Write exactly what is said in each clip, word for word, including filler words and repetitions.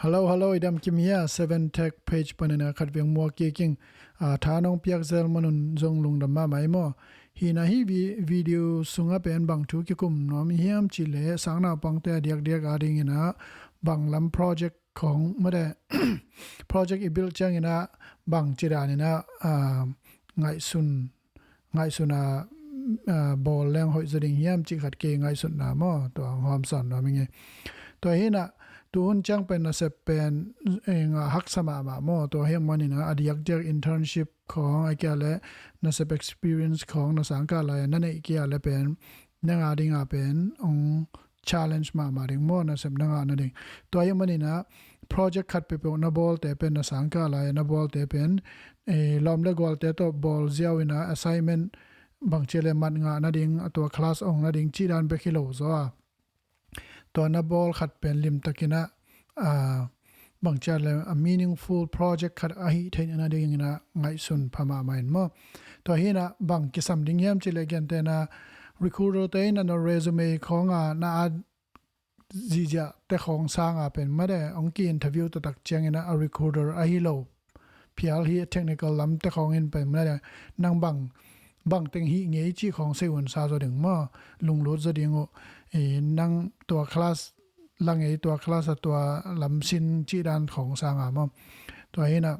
Hello, hello, i dam kim hia? Seven Tech page panin a khat veng muak kik ing. A, tha nong piak zel manun zong lungdam mahmah ei maw. Hi na hi vi-, video sungah pen bang thu kikum nuam hiam cih leh sang naupangte a diakdiak a dingin a bang lam project khong made project i build ciangin a bang ci danin a, a, ngaihsun ngaihsun a, a, bawl leng hoih zaw ding hiam cih khat kei ngaihsutna maw, tua hong hawmsawn nuam ing ei. Tua hi na, tu hun ciang pen nasep pen, e, nga haksa mahmah maw, tua hi manin a, a diakdiak internship khong, a kia le nasep experience khong, na sangkah lai na neih kia le pen, na nga ding a pen, ong challenge mahmah ding maw, nasep na ngah nading. Tua hi manin a project khat peuhpeuh na bawlte pen, na sangkah lai na bawlte pen, e, lawm le gualte tawh bawl ziau in a assignment bang ci le mat ngah nading, a tua class ong nading cih dan bek hi lo zaw a. Tua na bawl khat pen limtakin a, a, bang ci le a meaningful project khat ahi theihna dingin a ngaihsun pha mahmah in maw. Tua hi na bang kisam ding hiam cih le gentehna recruiter te in a na resume khong a na at zihziah te khong sang a pen made ong ki interview taktak ciangin a, a recruiter ahi lo phial hi technical lam te khong in pen made nang bang, bang teng hi ngei cih khong sei un sa zaw ding maw, lunglut zaw ding uh, e, nang tua class la ngei, tua class a tua lam sin cih dan khong sang a maw. Tua hi na,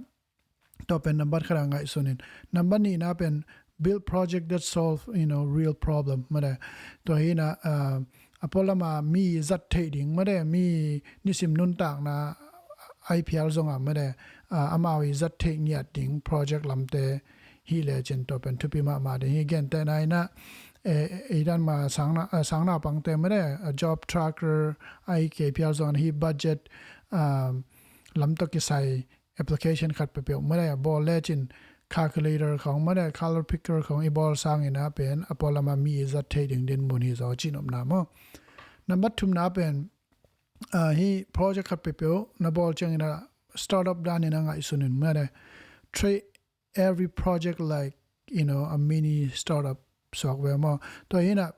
tua pen nambat khat a ngaihsun in. Nambat nihna pen build project that solve, you know, real problem. Made. Tua hi na, a, a pualam a mi zat theih ding, made, mi nisim nuntakna ahi phial zong a, made, a, amau i zat theih ngiat ding project lamte hi le cin tua pen thupi mahmah ding hi. Gentehna in a, e, e, i dan ma sang na, a, sang naupangte, made, a job tracker ahi kei phial zong hi budget, a, lam tawh kisai application khat peuhpeuh made a bawl le cin calculator khong made color picker khong i bawl sangin a pen a pualam a mi i zat theih ding dinmun hi zaw cih nopna maw. Nambat thumna pen, a, hi project khat peuhpeuh na bawl ciangin a startup danin a ngaihsun in made treat every project like, you know, a mini startup suak ve maw. Tua hi na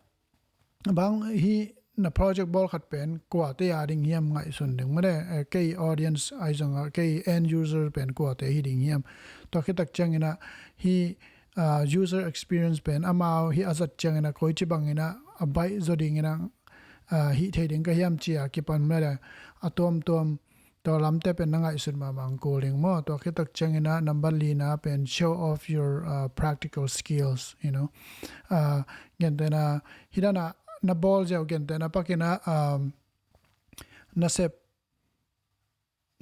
bang hi na project bawl khat pen kuate a ding hiam ngaihsun ding made, e, kei audience ahi zong a kei end user pen kuate hi ding hiam. Tua khit tak ciangin a hi, a, user experience pen amau hi a zat ciangin a koi ci bangin a a baih zaw dingin a, a, hi thei ding ka hiam ci a kipan made a tuamtuam tua lamte pen na ngaihsut mahmah ang kul ding maw. Tua khit tak ciangin a nambat lina pen show off your, uh, practical skills, you know. Uh, gentehna hi dan a na bawl ziau gentehna pakin a, um, nasep,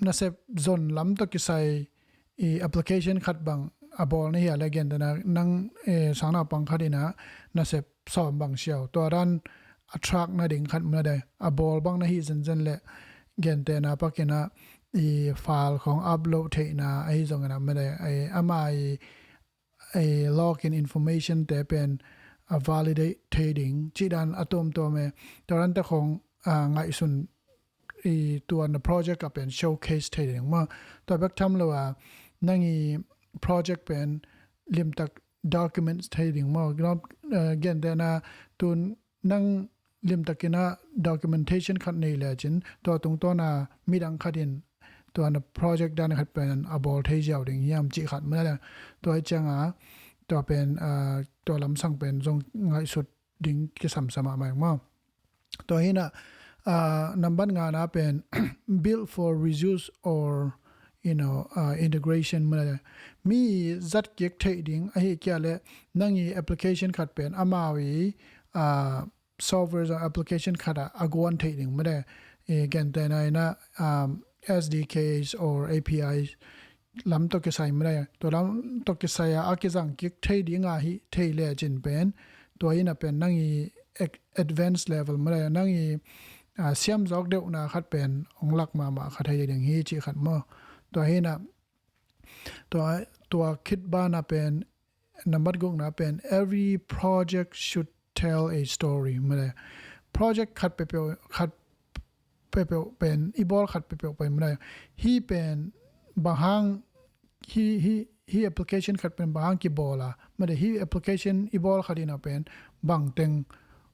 nasep zon lam tawh kisai i application khat bang a bawl na hi a le gentehna nang, e, sang naupang khat in a nasep sawm bang siau. Tua dan a track nading khat made a bawl bang na hi zenzen le gentehna pakin a i file khong upload theihna ahi zongin a made, e, ama i, e, login information te pen a validate thei ding cih dan a tuamtuam e. Tua dan te khong, a, ngaihsun i tua na project a pen showcase thei ding maw. Tua bek tham lo a nang i project pen limtak documents thei ding maw. Gentehna tun nang limtakin a documentation khat nei le cin tua tungtawn a midang khat in tua na project dan khat pen a bawl thei ziau ding hiam cih khat made. Tua hi ciang a tua pen, a, tua lamsang pen zong ngaihsut ding kisamsa mahmah maw. Tua hi na, a, nambat ngana pen build for reuse or, you know, uh, integration made. Mi zat kik theih ding ahi kia le nang i application khat pen amau i, a, software zong application khat a a guan theih ding made. E, gentehna in a, um, S D Ks or A P Is lam tawh kisai made. Tua lam tawh kisai a a kizang kik thei ding a hi thei le cin pen tua in a pen nang i advanced level made nang i, a, siam zawk deuhna khat pen ong lak mahmah khat thei ding hi cih khat maw. Tua hi na tua, tua khit bana pen nambat gukna pen every project should tell a story made. Project khat peuhpeuh, khat peuhpeuh pen i bawl khat peuhpeuh pen made hi pen bang hang hi, hi, hi application khat pen bang hang kibawl a made hi application i bawl khat in a pen bang teng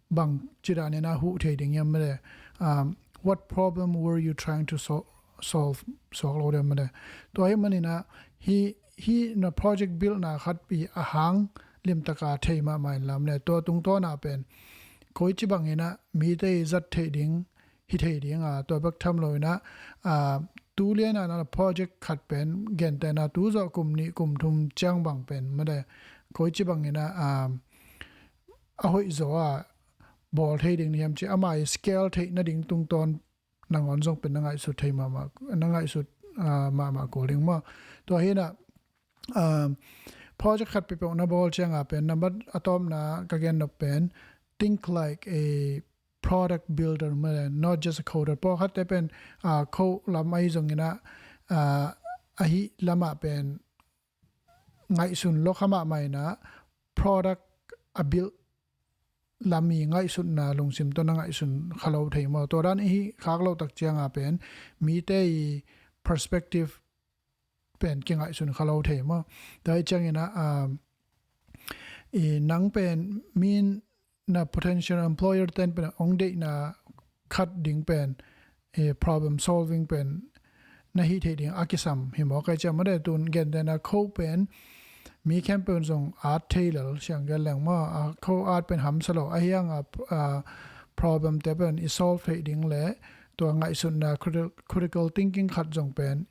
bang ci danin a huh thei ding hiam made. Um, what problem were you trying to solve? solve suak lo deuh mah de. Tua ahih manin ah hih, hih na project build na khat pi a hang limtaka thei mahmah in lam le tua tungtawn ah pen koici bangin ah mite i zat theih ding hi thei ding a, tua bek tham loin ah, ah, tu lian ah na project khat pen gentehna tu zawh kum nih kum thum ciang bang pen mah de koici bangin ah, ah, a hoih zaw a bawl thei ding na hiam ci ama i scale theih nading tungtawn nangawn zong pen na ngaihsut thei mahmah, na ngaihsut, ah, mahmah kul ding maw. Tua hi in ah, ah, project khat peuhpeuh na bawl ciang a pen nambat a tawpna ka gen nop pen think like a product builder mah le, not just a coder. Pawlkhatte pen, ah, code lam ahi zongin ah, ah, ahi lamah pen ngaihsun lo kha mahmah in ah product a build lam i ngaihsutna lungsim tawh na ngaihsun kha lo thei maw. Tua dan i hih khak lo tak ciang a pen mite i perspective pen kingaihsun kha lo thei maw. Tua hi ciangin ah, ah, i nang pen min na potential employer ten pen ong deihna khat ding pen, eh, problem solving pen na hih theih ding a kisam hi maw. Kai ciang mah de tun gentehna code pen mi khempeuh zong at thei lel siang gel leng maw. A code at pen hamsa lo ahi hang a, a problem te pen i solve theih ding le tua ngaihsutna criti-, critical thinking khat zong pen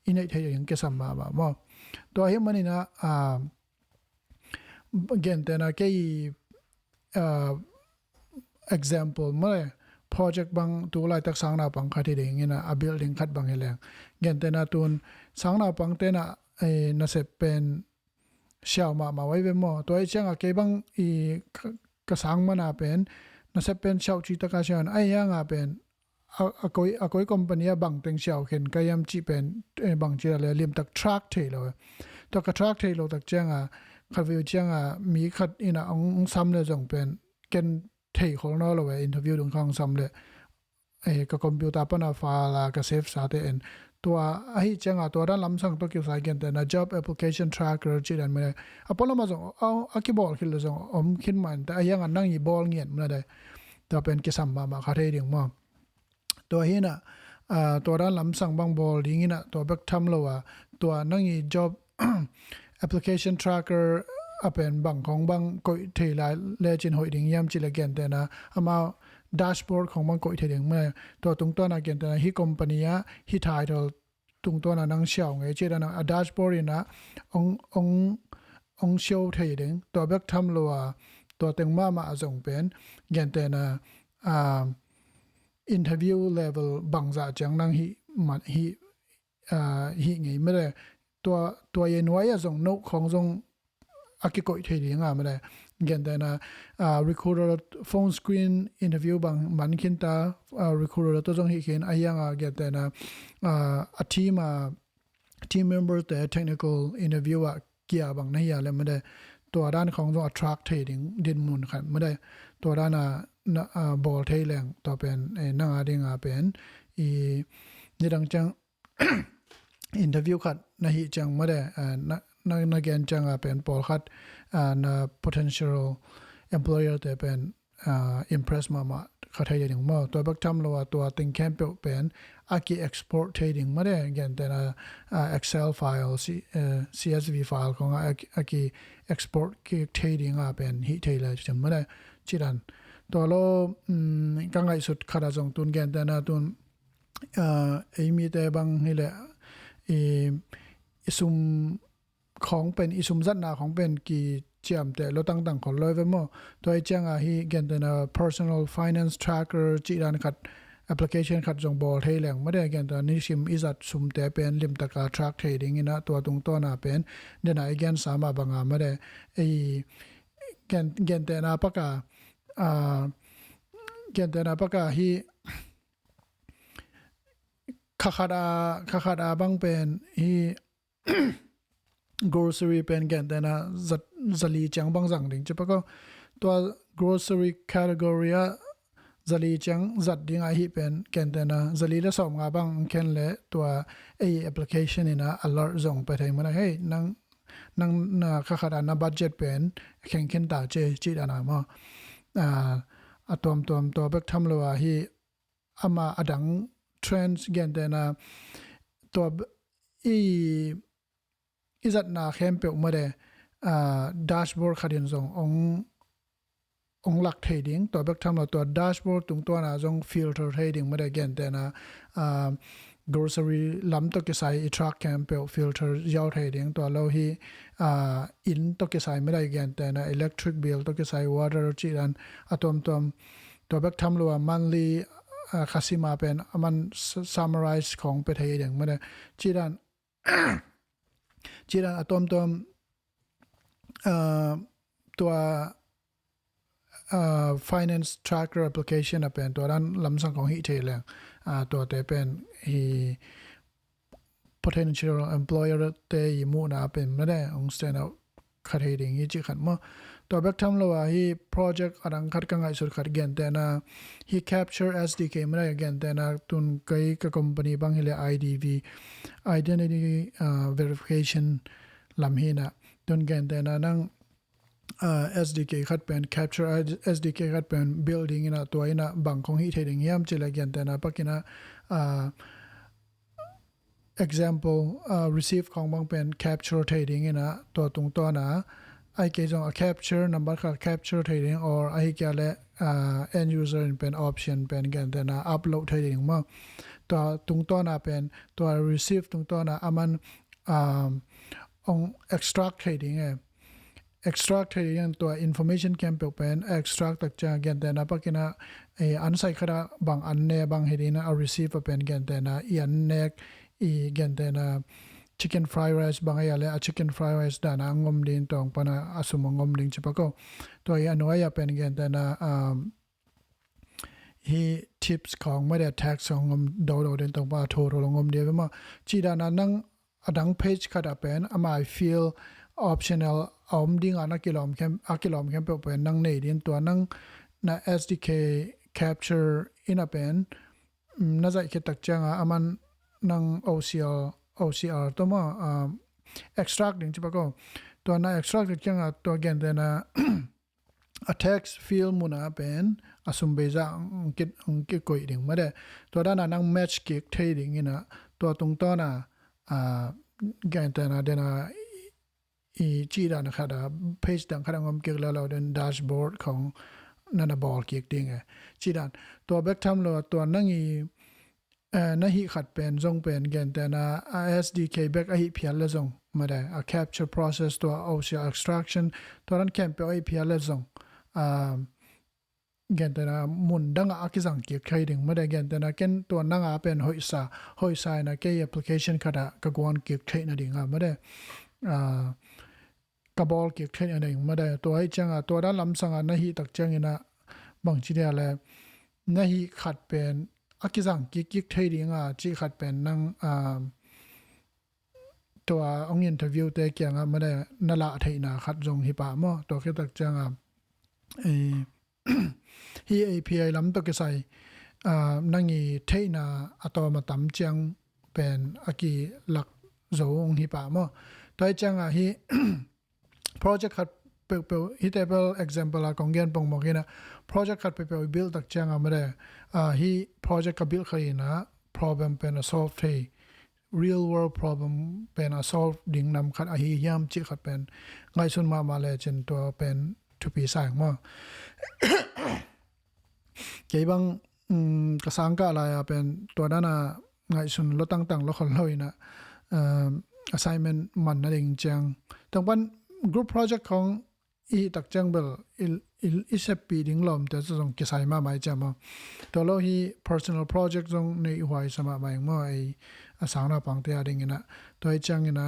i neih theih ding kisam mahmah maw. Tua ahih manin ah, ah, gentehna kei, ah, example mah le project bang tu laitak sang naupang khat hi ding in ah a building khat bang hi leng. Gentehna tun sang naupang ten ah, eh, nasep pen siau mahmah uh ahi ve maw. Tua hi ciang a kei bang i ka, ka sang man a pen nasep pen siau ci taka siau in ahi hang a pen a, a koi, a koi company a bang teng siau khen ka hiam cih pen, eh, bang ci a le limtak track thei lo. Tua ka track thei lo tak ciang a khat vei ciang a mi khat in ah ong, ong sam le zong pen ken thei khol nawn lo e interview dung khang sam le, eh, ka computer pan a file a ka save sa te en. Tua ahi ciang a tua dan lamsang tawh kiusai gentehna job application tracker ci dan mah le. A pawlkhat lam a zong a, a kibawl khit le zong om khin mah in ta ahi hang a nang i bawl ngiat mah de. Tua pen kisam mahmah kha thei ding maw. Tua hi in ah, ah, tua dan lamsang bang bawl ding in ah tua bek tham lo a tua nang i job application tracker a pen bang khong bang koih thei lai lecin hoih ding hiam ci le gentehna amau dashboard khong bang koih thei ding mah. Tua tungtawn a gentehna hih company a hih title tungtawn a nang siau ngei ci dan a dashboard in ah ong, ong, ong siau thei ding. Tua bek tham lo a tua teng mahmah a zong pen gentehna, ah, interview level bangzah ciang nang hih man, hih, ah, hih ngei mah de. Tua, tua ye nuai a zong no khong zong a kikoih thei ding a mah de. Gentehna, ah, recruiter phone screen interview bang man khin ta, ah, recruiter tawh zong hih khin ahi hang a gentehna, ah, a team a team member te technical interview ah kia bang na hia le mah de. Tua dan khong zong a track thei ding dinmun khat mah de. Tua dan a na, ah, bawl thei leng tua pen, eh, nang a ding a pen i nidang ciang interview khat na hih ciang mah de, ah, na, na, na gen ciang a pen pawlkhat, ah, na potential employer te pen, ah, impress mahmah kha thei ding maw. Tua bek tham lo a tua teng khempeuh pen a ki export thei ding mah de gentehna, ah, Excel file, C-, eh, C S V file khong a, a ki, a ki export kik thei ding a pen hih thei le ci mah de ci dan. Tua lo, um, ka ngaihsut khat a zong tun gentehna tun, ah, ei mite bang hi le i, i sum khong pen, i sumzatna khong pen kiciamteh lo tangtang khol lo ve maw. Tua hi ciang a hih gentehna personal finance tracker ci dan khat application khat zong bawl thei leng mah de gentehna nisim i zat sumte pen limtaka track thei ding in ah tua tungtawn a pen dena i gen sa mah bang a mah de. Ei gen, gentehna pak a, ah, gentehna pak a hih kha khat a, kha khat a bang pen hih grocery pen gentehna za, za li ciang bang zang ding ci pak aw. Tua grocery category a za li ciang zat ding a hih pen gentehna za li le sawm nga bang khen le tua ei application in ah alert zong pe thei mah na hei nang, nang na kha khat a na budget pen kheng khin ta ci, ci dan a maw. Ah, a tuamtuam tua bek tham lo a hih ama a dang trends gentehna tua b- i i zatna khempeuh made, ah, dashboard khatin zong ong ong lak thei ding. Tua bek tham lo tua dashboard tungtawn a zong filter thei ding made gentehna, ah, grocery lam tawh kisai i truck khempeuh filter ziau thei ding. Tua lo hi, ah, inn tawh kisai made gentehna electric bill tawh kisai water cih dan a tuamtuam tua bek tham lo a monthly, ah, khasima pen a man s- summarize khong pe thei ding made cih dan cih dan a tuamtuam, ah, tua, ah, finance tracker application a pen tua dan lamsang kong hih thei leng, ah, tuate pen hi potential employer te i muhna pen made ong stand out khat hei ding hi cih khat maw. Tua bek tham lo a hi project a dang khat ka ngaihsut khat gentehna hi capture S D K made gentehna tun kei ka company bang hi le I D V, identity, ah, verification lam hi na tun gentehna nang, ah, S D K khat pen capture S D K khat pen build ding ina tua ina bang khong hih thei ding hiam cih le gentehna pak ina, ah, example, ah, receive khong bang pen capture thei ding ina tua tungtawn a ai kei zong a capture number kha capture thei ding or ahi kia le, ah, end user in pen option pen gentehna upload thei ding maw. Tua tungtawn a pen tua receive tungtawn a a man, um, ong extract thei ding e. Extract thei ding tua information khempeuh pen extract tak ciang gentehna pak ina, eh, an sai khat a bang an ne bang hi ding a receive a pen gentehna i an nek i gentehna chicken fried rice bang a ya le a chicken fried rice dan a ngom ding tawng pan a a sum a ngom ding ci pak o. Tua i a nuai a pen gentehna, um, hi tips khong made tax khong ngom do do ding tawng pan a tho tho lo ngom ding ve maw. Cih dan a nang a dang page khat a pen a mai field optional a om ding a na kilawm khem a kilawm khempeuh pen nang nei ding tua nang na S D K capture ina pen, mm, na zaih khit tak ciang a a man nang O C R, O C R tua maw, ah, extract ding ci pak o. Tua na extract tak ciang a tua gentehna a tax field mun a pen a sum bei zah ong ki- ong kikoih ding made. Tua dan a nang match kik thei ding ina tua tungtawn a, ah, gentehna den a i cih dan khat a page dang khat a ngom kik le lo den dashboard khong nana bawl kik ding e. Cih dan tua bek tham lo tua nang i, eh, na hih khat pen zong pen gentehna a S D K bek a hih phial le zong made a capture process tua O C R extraction tua dan khempeuh a hih phial le zong, ah, gentehna mun dang a a kizang kik thei ding made gentehna ken tua nang a pen hoihsa hoihsa ina kei application khat a ka guan kik theihna ding a made, ah, ka bawl kik theihna ding made tua hi ciang a tua dan lamsang a na hih tak ciang ina bang ci dia le na hih khat pen a kizang kik kik thei ding a cih khat pen nang, ah, tua ong interview te kiang a made na lah theihna khat zong hi pah maw tua khit tak ciang a, eh, hi A P I lam tawh kisai, ah, nang i theihna a tawm a tam ciang pen a kilak zo ong hi pah maw. Tua hi ciang a hi project khat peuhpeuh hi te bel example a kong gen pongmawk ina project khat peuhpeuh i build tak ciang a made, ah, hi project ka build khat ina problem pen a solve thei real world problem pen a solve ding nam khat ahi hiam cih khat pen ngaihsun mahmah le cin tua pen thupi sa ing maw. Kei bang, um, ka sang kah lai a pen tua dan a ngaihsun lo tangtang lo khol lo ina, um, assignment man na ding ciang tang pan group project khong i tak ciang bel i, i, i seppi ding lawmte zong kisai mahmah i ciang maw. Tua lo hi personal project zong nei i huai sa mahmah ing maw ei a sang naupangte a ding ina. Tua hi ciang ina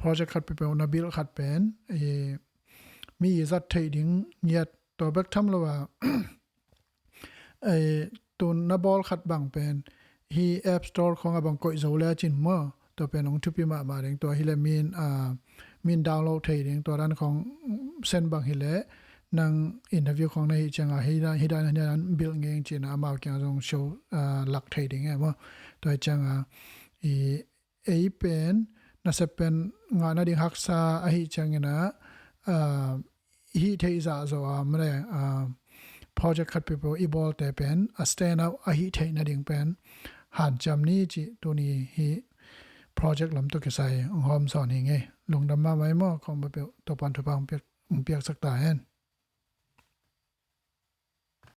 project khat peuhpeuh na build khat pen i mi i zat theih ding ngiat tua bek tham lo a, eh, tun na bawl khat bang pen hi App Store khong a bang koih zo le a cin maw tua pen ong thupi mahmah ding tua hi le min, ah, min download thei ding tua dan khong sen bang hi le nang interview khong na hih ciang a hi dan hi dan hi dan build ngei ing cin a amau kiang zong show, ah, lak thei ding e maw. Tua hi ciang a i ei pen nasep pen ngah na ding haksa ahi ciang ina, ah, hih theih zah zo a made, ah, project khat peuhpeuh i bawlte pen a stand out ahi theih na ding pen hanciam ni cih tuni hi project lam tawh kisai hong hawm sawn hi ngei. Lungdam mahmah ei maw, kong ba peuh Topan thupha hong piak, hong piaksak ta hen.